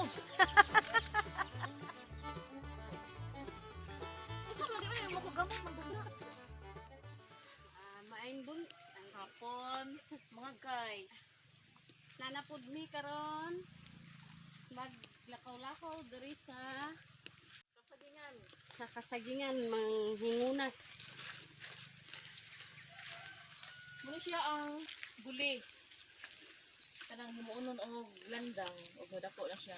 Mo. Usa man di ay mo ko gamot man bugna. Ah, maayong bun Hapon, mga guys. Nanapod mi karon maglakaw-lakaw diri sa Kasagingan. Sa kasagingan, manghingunas. Muna siya ang guli. Kanang himuonon og landang og nadako na siya.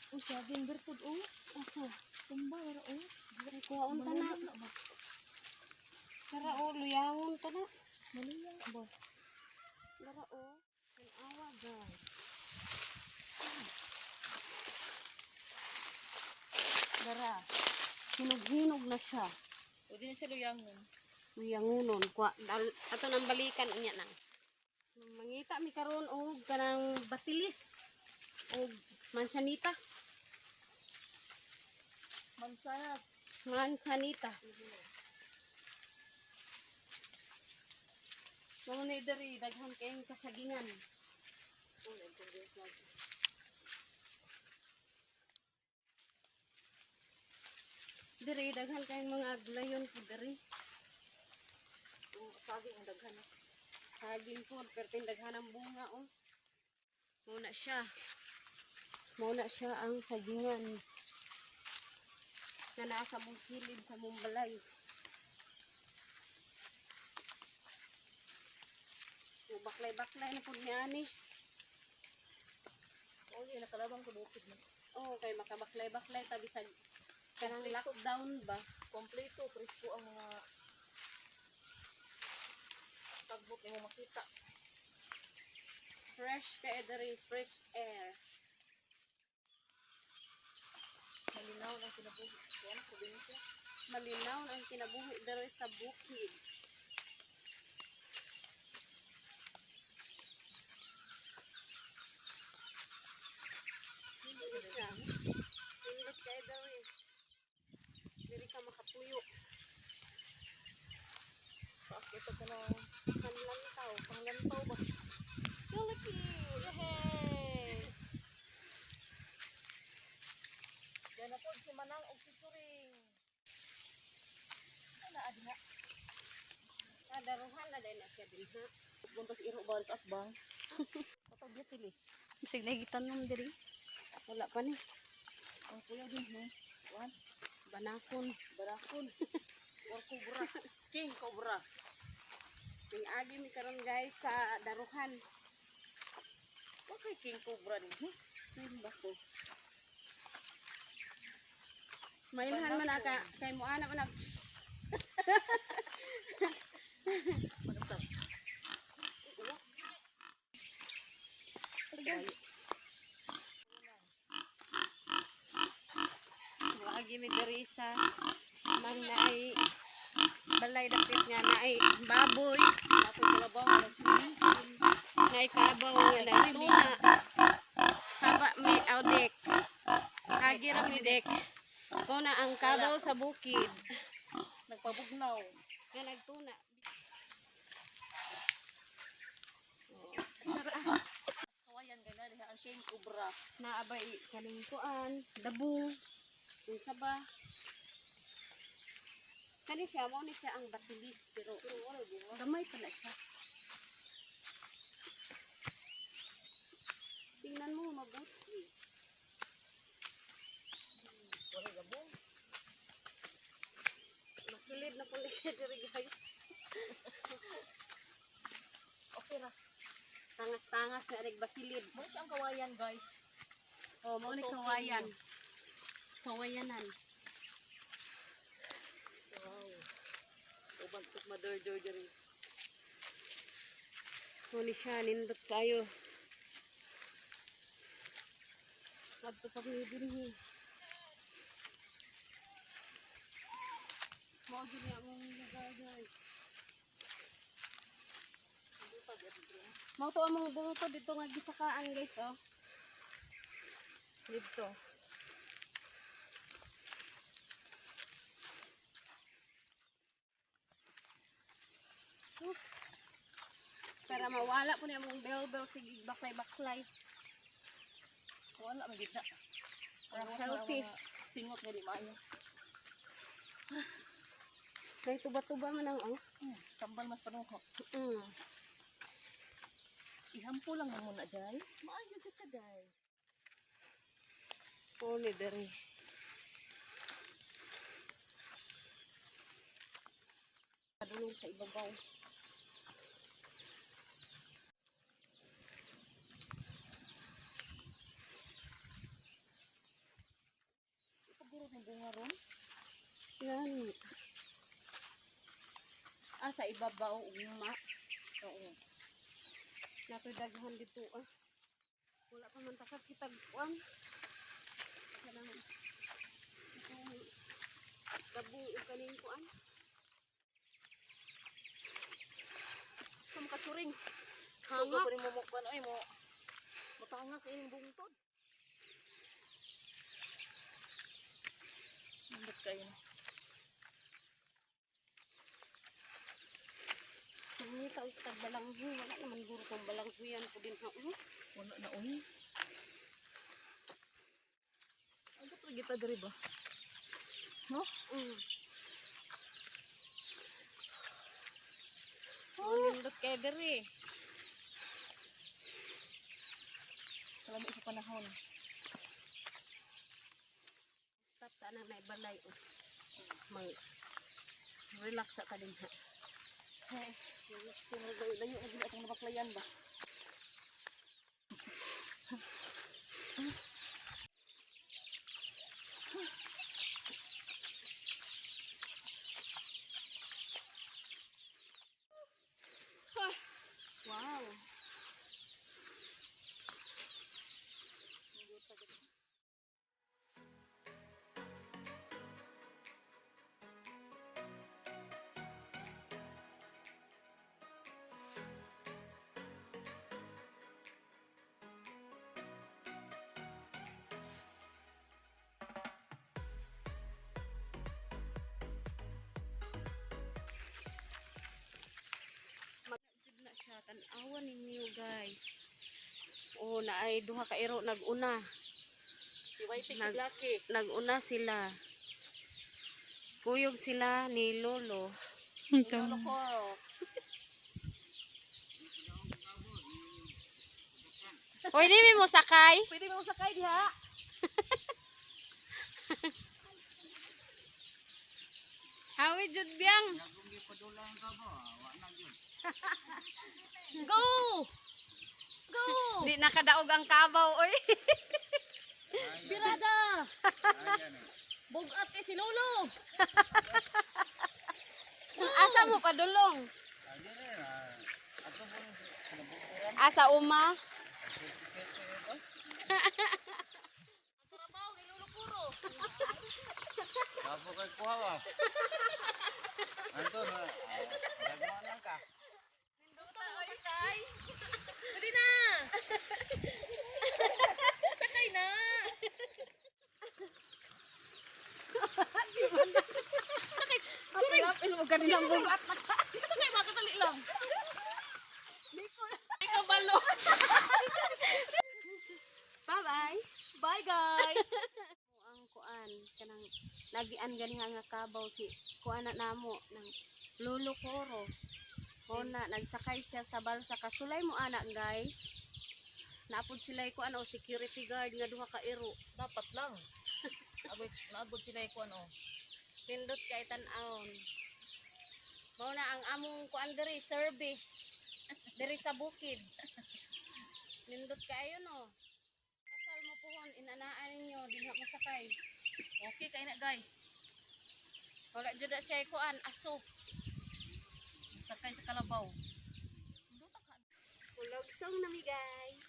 Oh, saging bertud oh. Asa? Tumba ra oh. Ay, kuhaon ta na. Maluyang na ba? Tara o, luyangon ta na. Maluyang na ba? Tara o. Tanawa, guys. Dara. Hinog-hinog na siya. Pwede na siya luyangon. Luyangonon. Kuha, dal, ato nang balikan unya nang. Mangita mi karon og kanang batilis og mansanitas. Mansanas. Mansanitas. Mao ni diri daghan kayong kasagingan. Diri daghan kayong mga gulayon po diri. Oh, saging ang daghan. Ah. Saging po, perting daghan ang bunga oh. Muna siya. Muna siya ang sagingan na nasa mong kilid sa mong balay. Oh, baklay-baklay na po niya ani. Oh, di nakalabang sa bukid na. Oh, kay makabaklay-baklay tabi sa kanang lockdown ba? Kompleto, presko ang mga sagbot nimo makita. Fresh kay diri, fresh air. Malinaw ng kinabuhi. Kuan probinsya. Malinaw ang kinabuhi diri sa bukid. Nindot siya. Nindot kay diri. Diri ka makapuyo. Paakit ka ng Panlantaw. panglantaw ba? Philippines! Yehey! Yan na po si Manang og si Turing. Ano adi nga? Ah, daruhan na dahil na siya din ha. Buntos iro baris at bang. Patog tilis. Bisag nagitanom diri. Wala pa ni. Ang kuya din no. Kuan, Banakon. barakon. Or cobra. King cobra. Ning agi mi karon, guys, sa daruhan. Wa kay king cobra din. Huh? Simba ko. Mailhan man aka kay mo ana man. Manusab. Agi mi diri sa mang naay balay dapit nga naay baboy, Ato kalabaw na swimming pool. Naay kabaw nga naay tuna. Saba mi awdek. Agi ra mi dek. Mao na ang kabaw sa bukid Nagpabugnaw. nga nagtuna. Kawayan gana diha ang king cobra. Naabay kaning kuan, dabong, unsa ba? Kani siya, mao ni siya ang batilis, pero Pero wala bunga. gamay pala siya. Tingnan mo mabuti. Wala gabong. Makilid na pala siya diri, guys. Okay ra. Tangas-tangas na rig bakilid. Mo siya ang kawayan, guys. Oh, mao ni kawayan. Kawayanan. Wow. Uban tos madurdur diri. Mao ni siya nindot kayo. Kadto pa mi dinhi. Mao gyud ni among lugar, guys. Butag at diri. Mao to among bungtod dito nga gisakaan, guys, oh. Dito. Para mawala po ni among bell bell sige baklay baklay. Wala man gid na. Para healthy. Singot nga di maayo. Kay tuba-tuba man ang oh. Tambal mas panuhok. Ihampo lang mo muna, Day. Maayo jud ka, Day. Oh, ni dere. Padulong sa ibabaw. Pagurot ng bunga ron. Yan. Ah, sa ibabaw, ugma. Oo. Natoy daghan dito ah. Wala pa man takap kitag kuan. Kanang itong dabong ug kaning kuan. Sa makaturing. Hanga. Sugo pa mo mo kuan oy mo. Matangas na ining bungtod. Nindot kayo na. Sumita og tag balanghoy, wala naman guro kong balanghoyan po din ha. Oh. Wala na oy. Ang pa kita diri ba? No? Oh, nindot kay diri. Kalami sa panahon. Stop ta na naibalay oh. Mag relax sa ka din ha. Hey, relax ko na layo layo na gid atong nabaklayan ba. Wow. Jud na siya tan-awan ninyo guys. Oh, naay duha ka iro naguna. Si White si Lucky. Naguna sila. Kuyog sila ni Lolo. Ito. Lolo ko. Hoy, di mi mo sakay. Pwede mo sakay diha. Hawi jud biyang. Go! Go! Di nakadaog ang kabaw oy. Birada! Bugat kay si Lolo. Asa mo padulong? Asa uma? Ang trabaho ni Lolo Puro. Kapo kay kuha ba? Anton, nagmana lang ka. Nindot mo sakay. Pwede na. Sakay na. Sakay. Sorry. Apil mo kanilang bugat. Sakay mga katali lang. Di ka balo. Bye-bye. Bye guys. Ang kuan kanang nagian ganiha nga kabaw si kuan na namo ng Lolo Coro. Mo na nagsakay siya sa balsa kasulay mo ana guys. Naapod sila kuan o security guard nga duha ka iro. Dapat lang. Abot naabot sila ko ano. Pindot kay tan-awon. Mao na ang among kuan diri service diri sa bukid. Nindot kaayo no. Kasal mo puhon inanaan ninyo dinha mo sakay. Okay kay na guys. Wala jud na siya kuan aso. Sakay sa kalabaw. Kulog song nami guys.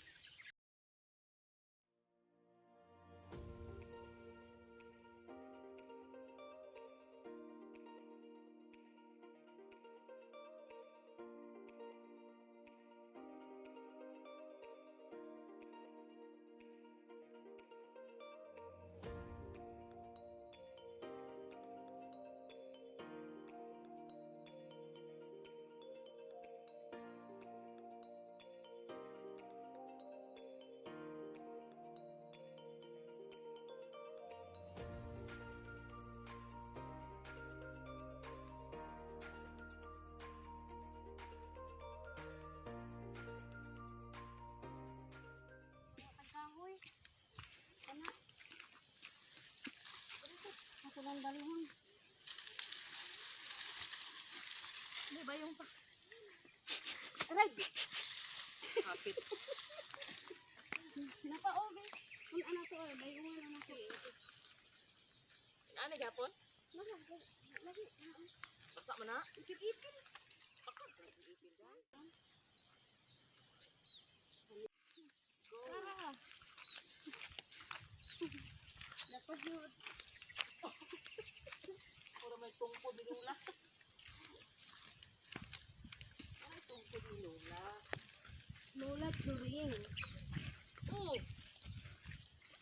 Yung pa. Aray! Kapit. Napa-obe. Kung ano to, ay, bayungan na ako. Ano gapon? Lagi, lagi. Basa man na. Ipit-ipit. Tara. Dapat yun. Puro may tungkod ni Lola. Ay, tungkod ni Lola. Lola Turing. Oo.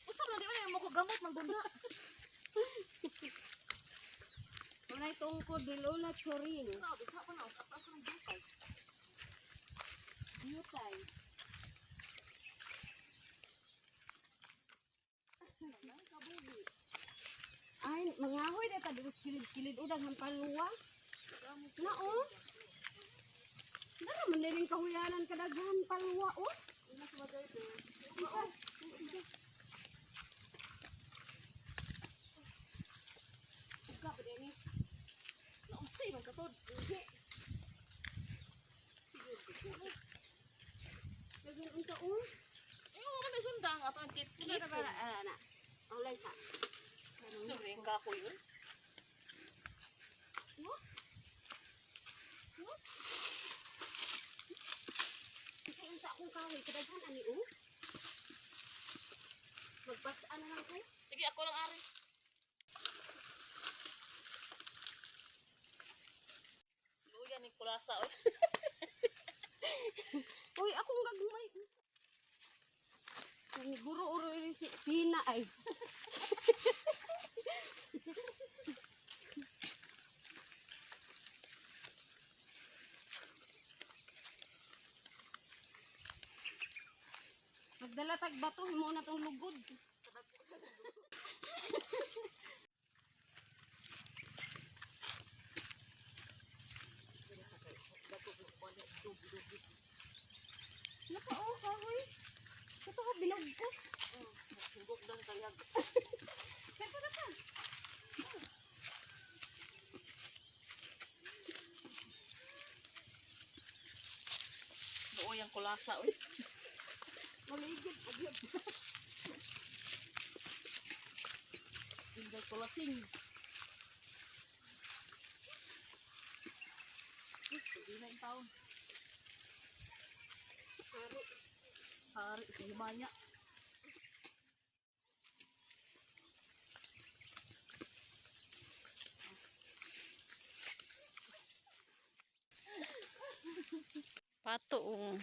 Usap na di ba yung makugamot man ganda. Walay tungkod ni Lola Turing. Grabe, sa pa na. Asa ng bukay. Yutay. Ay, mangahoy na tabi kilid-kilid udang ang paluwa. Na oh. Dara man din kahuyanan kadaghan paluwa oh. Oo. Uga pa din eh. Naunsay man katod. Hindi. Dagan unta oh. Ay, oo man sundang ato ang kit. Ano na ba na na? Ang sa. Sorry, ang kahoy yun. Whoops. Whoops. Kasi unsa akong kahoy kadaghan ani oh. Magpas-an na lang ko. Sige, ako lang ari. Luya ni kulasa oy. Uy, akong gagmay. Kani guro uro ini si Tina ay. Magdala tag bato himo na tong lugod. Naka oh kahoy. Totoo bilog ko. Sugok daw tayag. Kaya na pa. Luoy ang kulasa oy. Maligid agyod. Inday kulasing. Hindi na yung taon. Hari. Hari sa himaya. Pato oh.